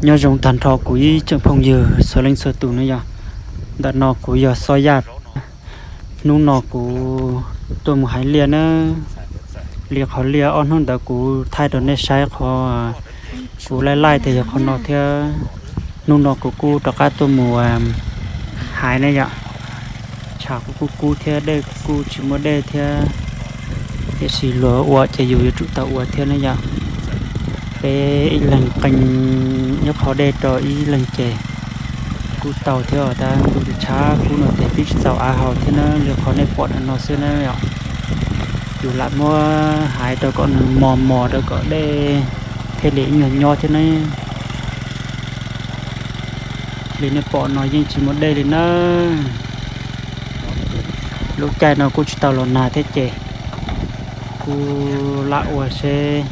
Nyob zoo tag nrho kuv ib tsoom phooj ywg txhua leej txhua tus na yom. Ntawm no kuv yog Xob Yaj. Hnub no kuv tuaj mus hais liaj na, li qhov liaj ob hnub ntawd kuv thaij rau nej saib qhov kuv laij laij tias yog qhov no thiab. Hnub no kuv kuj rov qab tuaj mus hais ne yom. Tshav kuj kub kub thiab dej kuj tsis muaj dej thiab, tiam sis luag ua ces yus yuav tsum tau ua thiab ne yom. Peb ib leeg qee ib qho dej rau ib leeg ces kuj tau thiab os. Tab ntuj tshav kub no ces twb tsis txaus av haus thiab na, li qhov nej pom ntawm no xwb na yom. Yus lam muab hais rau kom nws mos mos rau kom dej thiaj li ib nyuag nyob thiab na. Li nej pom no yeej tsis muaj dej li na. Lub caij no kuj tsis tau los nag thiab ces kuj lam ua seb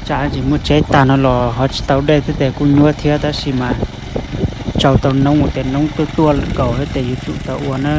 tsam tsis muaj tsheb tag no los ho tsis tau dej thiab ces kuj nyuaj thiab, tab sis mas tsau tau noob ua ces noob tuaj tuaj lawm nkaus thiab ces yuav tsum tau ua na.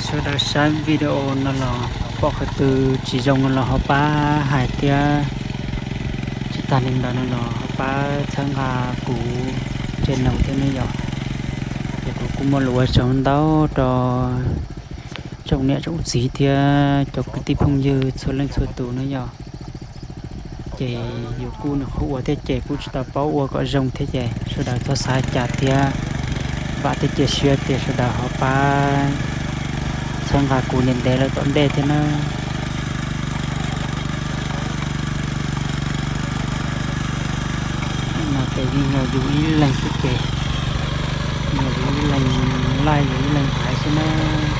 Sawv daws saib video no los pom qhov twg tsis zoo no los ho pab hais thiab, tsis tag li ntawd no los ho pab txhawb nqa kuv channel thiab ne yom. Ces kuv kuj muaj lus ua tsaug ntau rau tsoom niam tsoom txiv thiab cov kwv tij phooj ywg txhua leej txhua tus na yom. Ces yus kuj nyuam qhuav ua thiab ces kuj tsis tau paub ua kom zoo thiab ces sawv daws txhob xav cas thiab, vam thiab cia siab tias sawv daws ho pab txhawb nqa kuv ntev ntev lawm tom ntej thiab nawb. No ces yeej yog yus ib leeg xwb ces, yog yus ib leeg laij yus ib leeg hais xwb nawb.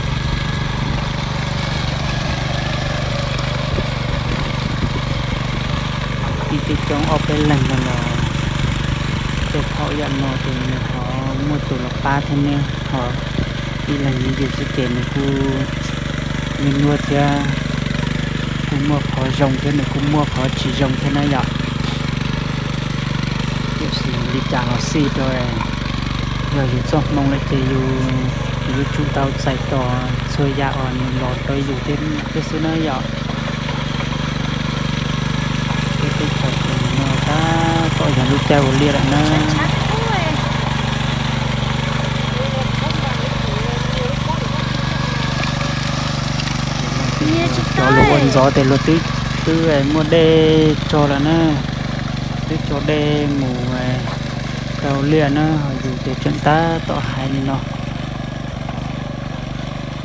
Ib tib coob ob peb leeg no los tej thaum yam no ces nws ho muaj tus los pab thiab ne, ho ib leeg yus xwb ces nws kuj nyuaj nyuaj thiab, kuj muaj qhov zoo thiab nws kuj muaj qhov tsis zoo thiab na yom. Tiam sis li cas los xij rau, yog yus txoj hmoo lawm ces yus yuav tsum tau txais tos txhua yam uas nws los rau yus thiab xwb na yom. Peb teb chaws no tab tom yog lub caij ua liaj lawm na. Cov luag ua ntxov ces luag twb, twb muaj dej tso lawm na, twb tso dej mus rau liaj na, ho yus ces tseem tab tom hais li no.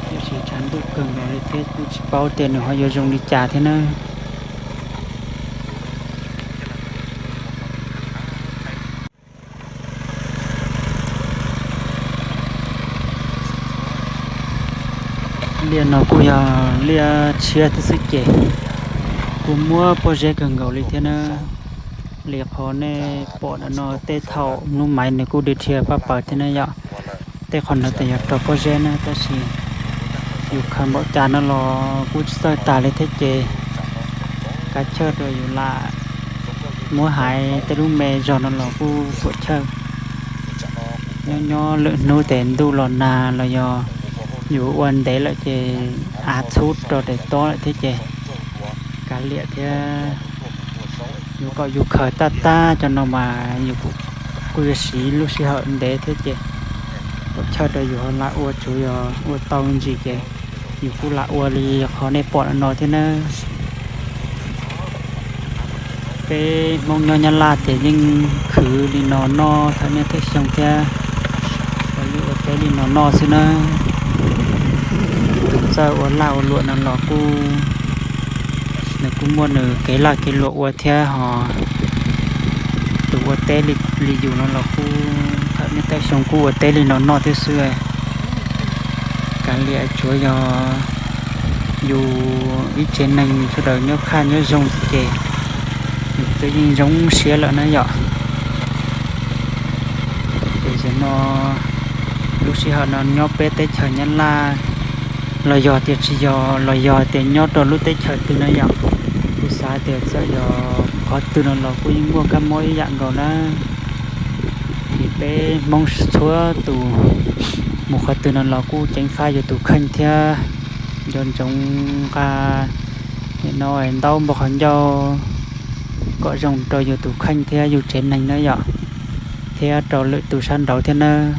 Tiam sis tshav ntuj kawg nkaus li thiab kuj tsis paub tias nws ho yuav zoo li cas thiab na. Liaj no kuj yog liaj tshiab thiab xwb ces kuj muab pob zeb kawg nkaus li thiab na. Li qhov nej pom ntawm no tej thaum hnub maiv nws kuj dhia dhia paj paws thiab na yom. Tej qhov ntawd ces yog rau pob zeb na, tab sis yus khaws npaum cas no los kuj tsis txawj tas li thiab ces kav chawj rau yus lam muab hais tej lub me zog no los kuj puam chawj. Nyob nyob lwm hnub ces ntuj los nag los yog yus ua ntev lawm ces av txhub rau daim tob lawm thiab ces kav liam thiab. Yus kom yus khaws tag tag cov no mas yus kuj yuav siv lub sij hawm ntev thiab ces puam chawj rau yus ho lam ua, tsuas yog ua tau me ntsis ces yus kuj lam ua li qhov nej pom no thiab nawb. Peb Hmoob nyob Nyab Laj ces yeej khwv li no noj thawj niaj thawj xyoo thiab, yeej ua teb li no noj xwb na. Tus txawj ua laj ua luam no los kuj, nws kuj muaj nws kev laj kev luam ua thiab ho. Tus ua teb li yus no los kuj thawj niaj thawj xyoo kuj ua teb li no noj thiab xwb. Kav liam tsuav yog yus ib tsev neeg sawv daws nyob kaj nyob zoo ces yus twb yeej zoo siab lawm na yom. Ces zaum no lub sij hawm no nyob peb teb chaws Nyab Laj los yog tias tsis yog los yog tias nyob rau lub teb chaws twg na yom, kuv xav tias txawm yog qhov twg no los kuj yeej muaj kab mob ib yam nkaus na. Vim peb Hmoob txhua tus mus qhov twg no los kuj ceev faj yus tus kheej thiab nco ntsoov nqa nim no ntaub npog qhov ncauj kom zoo rau yus tus kheej thiab yus tsev neeg na yom, thiab rau lwm tus sab nraud thiab nawb.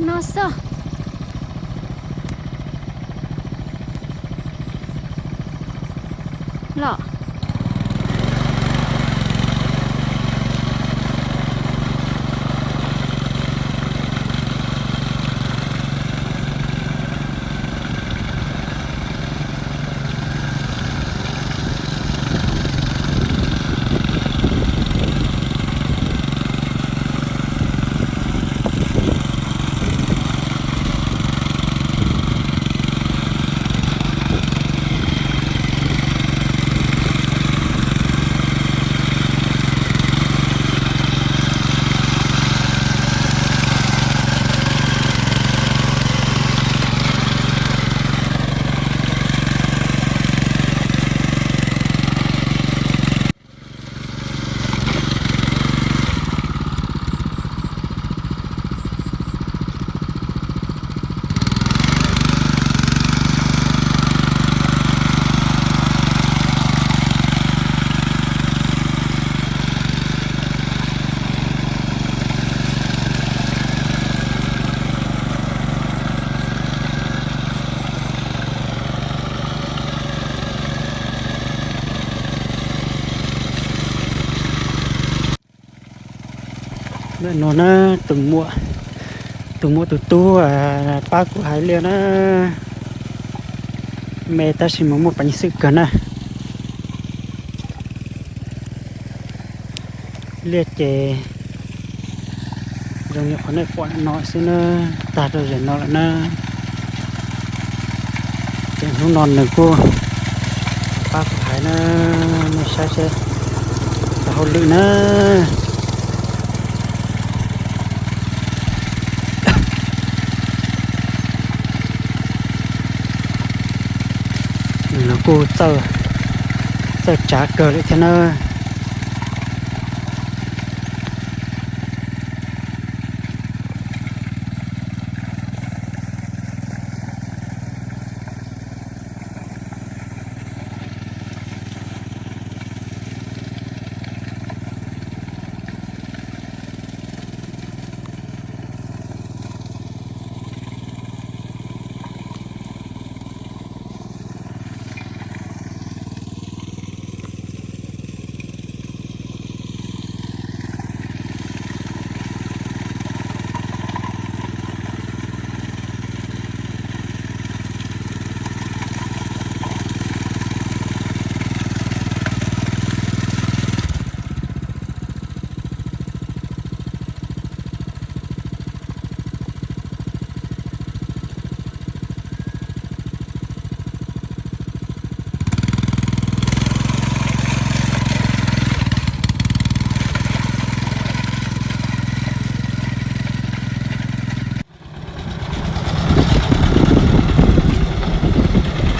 No xwb los. Ntawm no na, tus muam, tus muam tus tub pab kuv hais liaj na, me tab sis mas muaj peev xwm kawg na. Liaj ces zoo li qhov nej pom no xwb na, tag rau zem no lawm na. Hnub no nws kuj pab kuv hais na, nej saib seb tau hauj lwm na. Nws los kuj txawj tsav kawg li thiab na.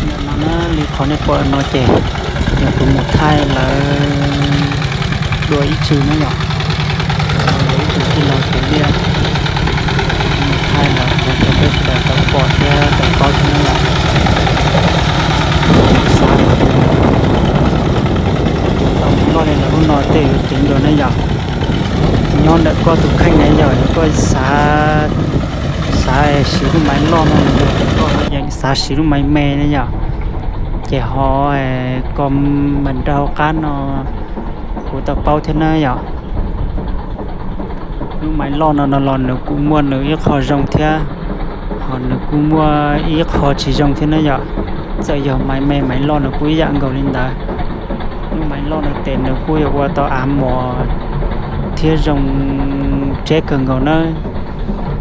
Nim no na, li qhov nej pom no ces yog kuv mus thaij lawv dua ib tsug na yom. Ib tsug tij laug Txiv Liaj mus thaij lawv rau peb sawv daws tau pom thiab tau paub thiab na yom. Xav tau loj li lawm hnub no tej yuav ceev dua na yom. Nyob ntawm koj tus kheej na yom, yog koj xav, xav siv lub maiv loj no los yog koj ho yeem xav siv lub maiv me na yom, ces ho comment rau hauv qab no kuv tau paub thiab na yom. Lub maiv loj no no los nws kuj muaj nws ib qho zoo thiab, ho nws kuj muaj ib qho tsis zoo thiab na yom. Txawm yog maiv me maiv loj nws kuj ib yam nkaus li ntawd. Lub maiv loj no ces nws kuj yuav ua tau av mos thiab zoo tseb kawg nkaus nawb.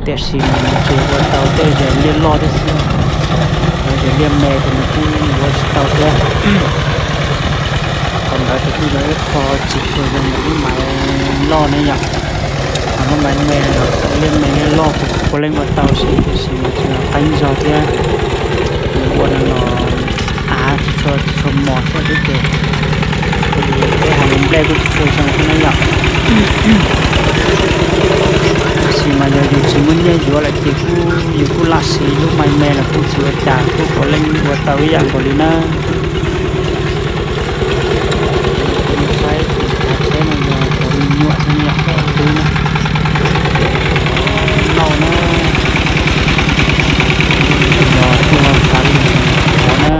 Tiam sis mas nws tsuas ua tau tej zes liaj loj thiab xwb, cov zes liaj me ces nws kuj yuav tsis tau thiab. Qhov ntawd ces kuj yog ib qho tsis tshua zoo ntawm lub maiv loj ne yom. Ho lub maiv me los txawm liaj me liaj loj kuj puav leej ua tau siv, tiam sis mas tsis yog qeeb zog thiab. Nws ua no los av tsis tshua mos thiab xwb ces kuj li peb hais li nplej kuj tsis tshua zoo thiab na yom. Tab sis mas yog yus tsis muaj nyiaj yuav lawm ces kuj yus kuj lam siv lub maiv me los kuj tsis ua cas, kuj puav leej ua tau ib yam nkaus li na. Saib tus tsav tsheb no yog cov me nyuam thiab me nyuam poj ntxoog na. Noj na, los tuaj txav li qhov na.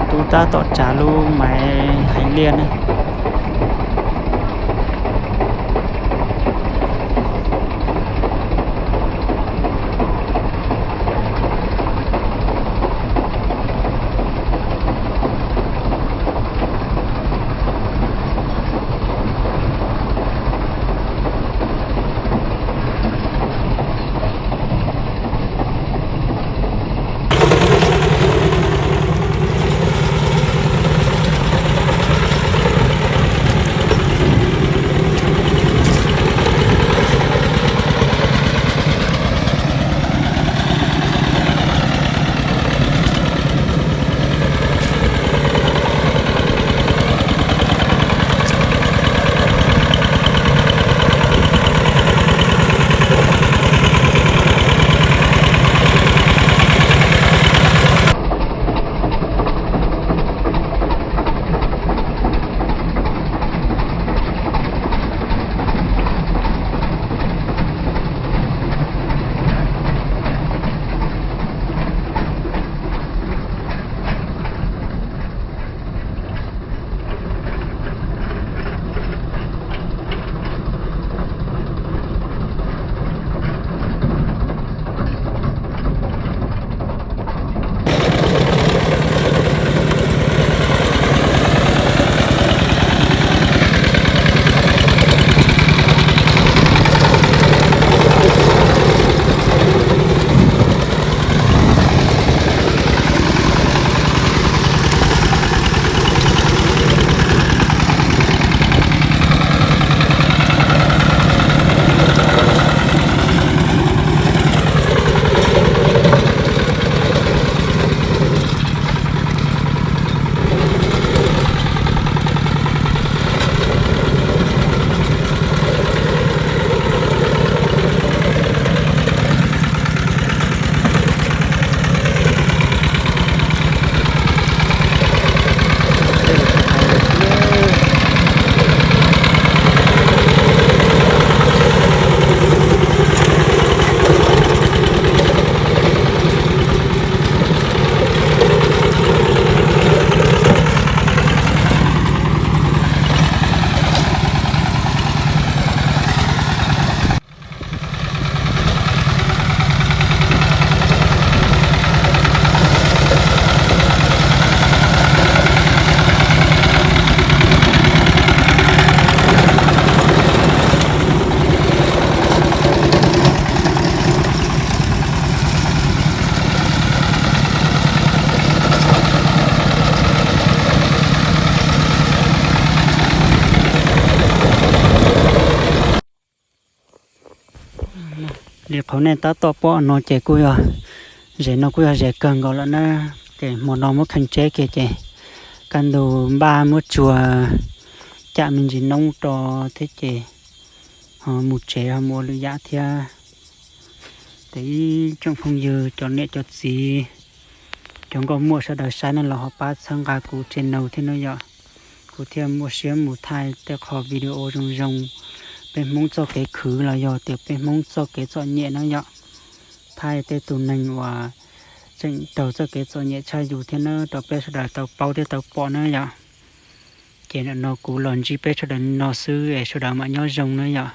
Tus tub tab tom tsav lub maiv hais liaj na. Li qhov nej tab tom pom no ces kuj yog, zem no kuj yog zem kawg nkaus lawm na. Ces hmo no muab kheej tseb kiag ces kaj ntug npaj muab tsuag cam me ntsis noob rau thiab ces ho mus tsev ho mus ua lwm yam thiab. Ces ib tsoom phooj ywg cov niam cov txiv, cov nkauj muam sawv daws saib nej los ho pab txhawb nqa kuv channel thiab no yom. Kuv thiaj muaj siab mus thaij tej qho video zoo zoo peb Hmoob txoj kev khwv los yog tias peb Hmoob txoj kev txom nyem na yom. Thaij tej tus neeg uas tseem raug txoj kev txom nyem tshaj yus thiab na rau peb sawv daws tau paub thiab tau pom na yom. Ces nim no kuv los ntsib peb sawv daws li no xwb es sawv daws mam nyob zoo na yom.